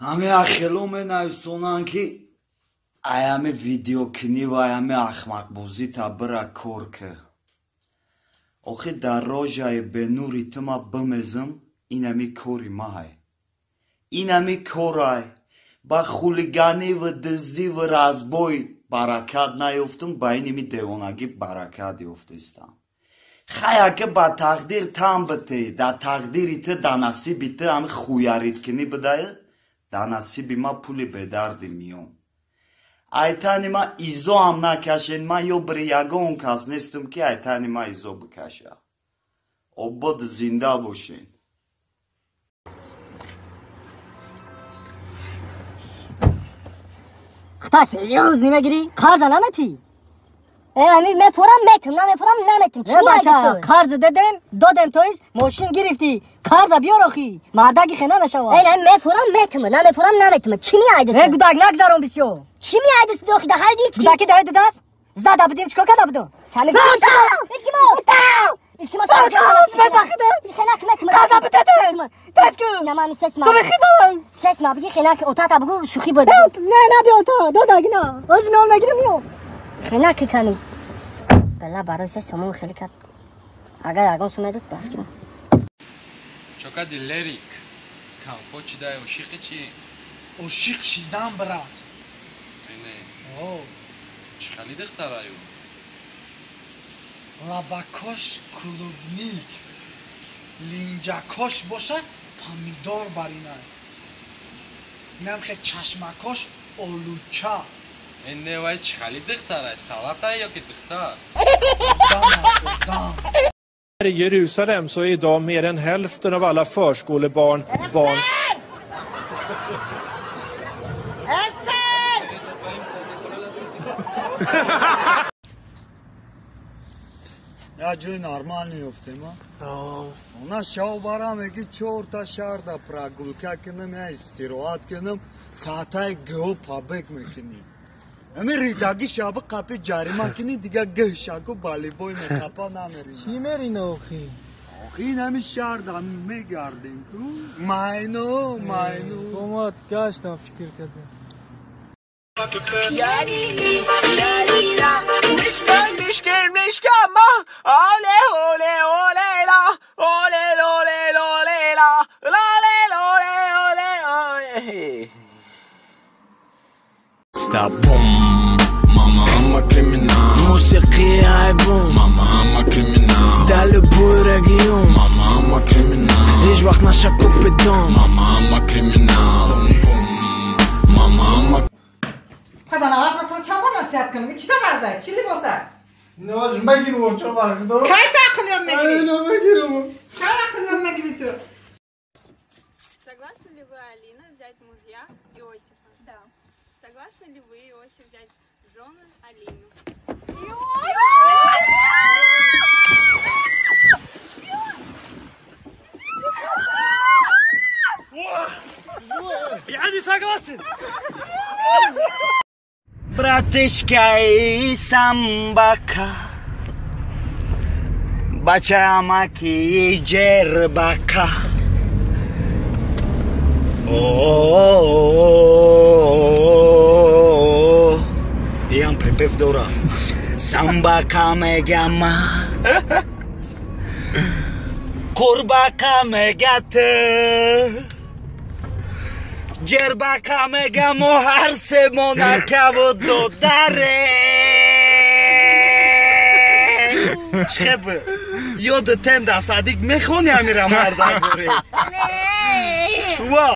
Ҳами ахело менависонанд, ки аями видеокунӣ ва аями ахмақбозӣ та бира кор ки. Охи дар рожаи бенури ту ма бимезам, инами кори маҳай. Инами корай. Ба хулиганӣ ва дизӣ ва разбой баракат наёфтум, ба иними девонагӣ баракат ёфтистам. Хай ака ба тақдир тан битӣ, дар тақдири ту, дар насиби ту ҳами хуяриткунӣ бидая, дар насиби ма пули бедарди миён. Айтани ма изо ҳам накашед, ман ё бири ягон кас нестам, ки айтани ма изо бикаша. Обод зинда бошед. Хта серьёзно мегири? Қарза наметӣ? Ами мефурам метам, намефурам наметам. Чӣ бача, қарз дедем, додем, тоист мошин гирифтӣ. Қарза биёр охи, мардаги хена нашава. Э, мефурам метам, намефурам наметам. Чӣ меайдас? Э, гудак нагзарон бисёр. Чӣ меайдас дохи да ҳар ҳеч? Гудаки даҳи дудаст? Зада будим, чикор карда будум? Илтимос! Илтимос! Хенак метам. Қарза бидедем. Тез кун. Намами сесма. Сумихидам. Сесма биги хенак отата бугу шӯхӣ буд. Не, наби ота, додагина. Оз меон мегирим миём. Хенак кани. Бала барои се сомон хеле кард. Агар ягон сум медод бафкирам. Чокади лерик. Кампо чи дай ошиқи чи? Ошиқ шидан, брат. Не. О. Чи хали духтараю? Лабакош клубник, линҷакош боша помидор баринай. Инамхе чашмакош олуча. Не, вай чи хали духтарай? Салатай ё ки духтар? Одам. I Jerusalem så är idag mer än hälften av alla förskolebarn barn. Я ҷои нормал меёфтем, а? Она шав барам меги чорта шаҳрда прогулка кунам, я истироҳат кунам, саатаи гӯ побег мекунем. Ами ридаги шаби қапи ҷарима кунӣ, дига гӯ шаку балибой меқапа намерин. Чӣ мерина охи? Охи инами шаҳрда мегардем ку. Майну, майну. Омад гаштам фикр кардем. Stop boom, mama I'm a criminal. Мусиқи ҳайвон, mama I'm a criminal. Дар любой регион, mama I'm a criminal. Ҳеҷ вақт наша купидон, mama I'm a criminal. Boom, mama I'm a. Падана вақт матро чанд бор насиҳат кунам? Чита вазай? Чӣ либоса? Ноз мегирам чо вақт. Кай та ақл ёд мегирӣ? Айно мегирам. Кай ақл ёд мегирӣ ту? Согласны ли вы, Алина, взять мужья Иосифа? Да. Согласны ли вы, Иосиф, взять жены Алину? Я не согласен! Братишка и самбака, бачамаки ҷербака. Иам припев дора. Самбака мегама, қурбака мегат, ҷербака мегамо, ҳар се монакаву додаре. Чхеб ёдатем да садик мехони амира мардагоре. Чува?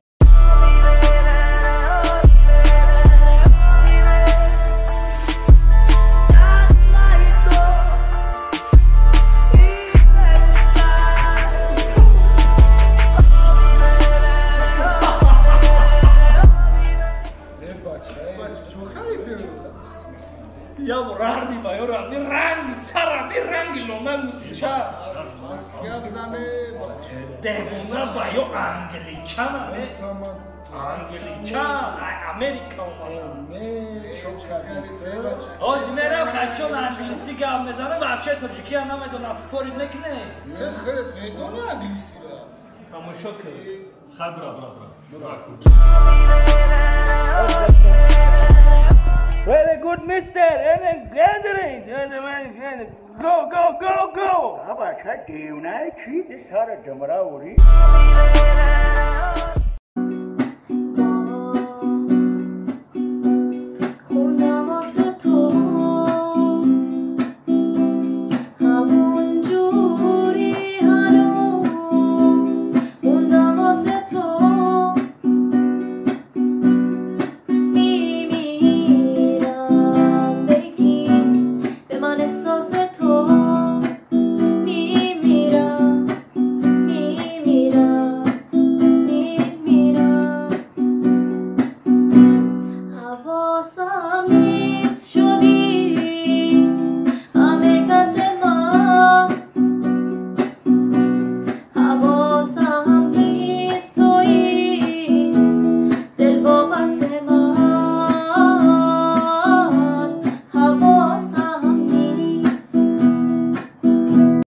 Я ранги ба ёра, би ранги сара, би ранги лона мусича. Девона ба ё англичана, не? Англичан, Америка омада. Оз мерам хачон англиси гап мезанам, вообще тоҷикия намедонам, спорит мекунӣ? Медонӣ англисиро? Тамошо кун. Хай, бра, бра, бра. Mister, go, go, go, go. આ પાછા દેવના છી તે સારા જમરા ઓરી.